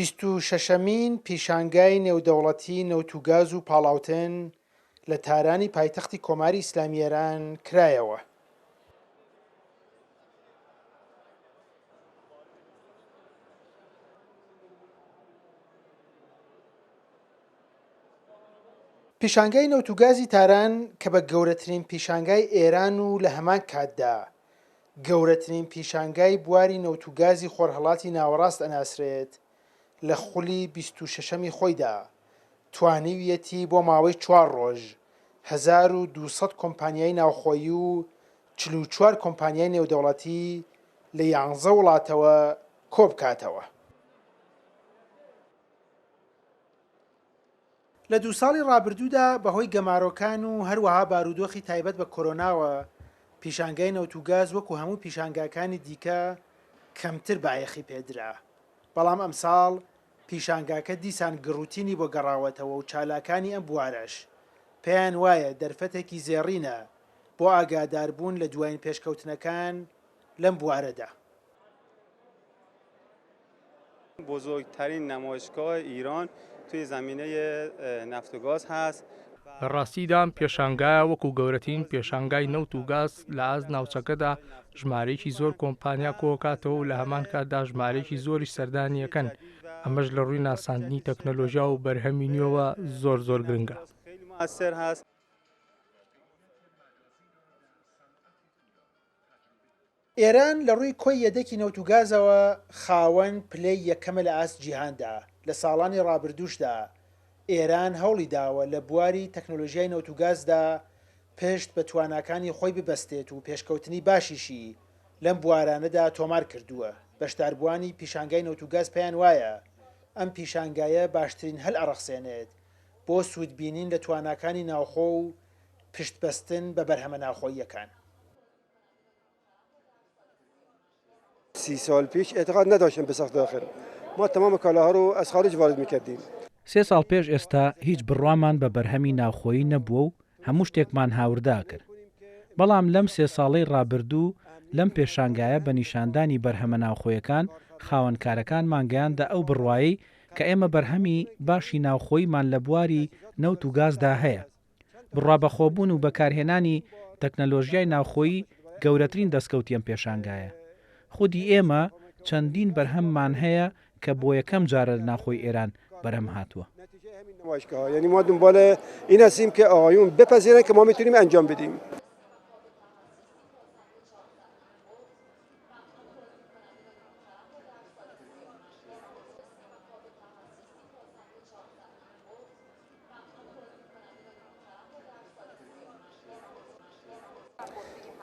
بیست و شەشەمین پیشانگای نێودەوڵەتی نەوت و گاز و پاڵاوتن لە تارانی پایتەختی کۆماری ئیسلامی ئێران کرایەوە. پیشانگای نەوت و گازی تاران کە بە گەورەترین پیشانگای ئێران و لە هەمان کاتدا گەورەترین پیشانگای بواری نەوت و گازی خۆرهەڵاتی ناوەڕاست ئەناسرێت، لە خولی 26ەمی خۆیدا توانیویەتی بۆ ماوەی چوار ڕۆژ 1200 کۆمپانیای ناوخۆیی و 44 کۆمپانیای نێودەوڵەتی لە یانزە وڵاتەوە کۆبکاتەوە. لە دوو ساڵی ڕابردوودا بەهۆی گەمارۆکان و هەروەها بارودۆخی تایبەت بە کۆرۆناوە، پیشانگای نەوت و گاز وەکو هەموو پیشانگاکانی دیکە کەمتر بایەخی پێدرا، بەڵام ئەمساڵ پیشانگاکە دیسان گڕوتینی بۆ گەڕاوەتەوە و چالاکانی ئەم بوارەش پێیان وایە دەرفەتێکی زێڕینە بۆ ئاگاداربوون لە دوایین پێشکەوتنەکان لەم بوارەدا. بزرگترین نمایشگاه ایران توی زمینه نفت و گاز هست. لە ڕاستیدا ئەم پێشانگایە وەکو گەورەترین پێشانگای نەوت و گاز لە ئاست ناوچەکەدا ژمارەیەکی زۆر کۆمپانیا کۆکاتەوە و لە هەمان کاتدا ژمارەیەکی زۆریش سەردانیەکەن، ئەمەش لە ڕووی ناساندنی تەکنەلۆژیا و بەرهەمی نوێوە زۆر زۆر گرنگە. ئێران لە ڕووی کۆی یەدەکی نەوت و گازەوە خاوەن پلەی یەکەمە لە ئاست جیهاندا، لە ساڵانی ڕابردووشدا ئێران هەوڵی داوە لە بواری تەکنۆلۆژیای نەوت و گازدا پشت بە تواناکانی خۆی ببەستێت و پێشکەوتنی باشیشی لەم بوارانەدا تۆمار کردووە، بەشداربووانی پیشانگای نەوت و گاز پێیان وایە ئەم پیشانگایە باشترین هەل ئەڕەخسێنێت بۆ سوودبینین لە تواناکانی ناوخۆ و پشتبەستن بە بەرهەمە ناوخۆییەکان. 30 سال پیش اعتقاد نداشتم به ساخت داخل ما تمام کالاها رو از خارج وارد میکردیم. سێ ساڵ پێش ئێستا هیچ بڕوامان بە بەرهەمی ناوخۆیی نەبووە و هەموو شتێکمان هاوردە ئەکرد. بەڵام لەم سێ ساڵەی ڕابردوو لەم پێشانگایە بە نیشاندانی بەرهەمە ناوخۆیەکان خاوەنکارەکانمان گەیاندە ئەو بڕوایەی کە ئێمە بەرهەمی باشی ناوخۆییمان لە بواری نەوت و گازدا هەیە. بڕوابەخۆبوون و بەکارهێنانی تەکنەلۆژیای ناوخۆیی گەورەترین دەستکەوتی ئەم پێشانگایە. خودی ئێمە چەندین بەرهەممان هەیە کە بۆ یەکەم جارە لە ناوخۆی ئێران بەرهەم هاتووە.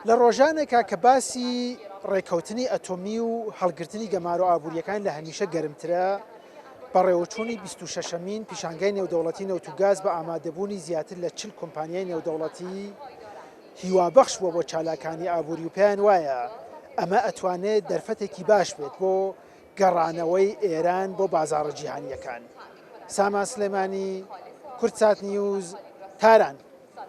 لە ڕۆژانێکا کە باسی ڕێکەوتنی ئەتۆمی و هەڵگرتنی گەمارۆ ئابووریەکان لە هەمیشە گەرمترە، بەڕێوەچوونی 26مین پیشانگای نێودەوڵەتی نەوت و گاز بە ئامادەبوونی زیاتر لە 40 کۆمپانیای نێودەوڵەتی هیوابەخش بووە بۆ چالاکانی ئابووری و پێیان وایە ئەمە ئەتوانێت دەرفەتێکی باش بێت بۆ گەڕانەوەی ئێران بۆ بازاڕە جیهانییەکان. سامان سلێمانی، کوردسات نیوز، تاران.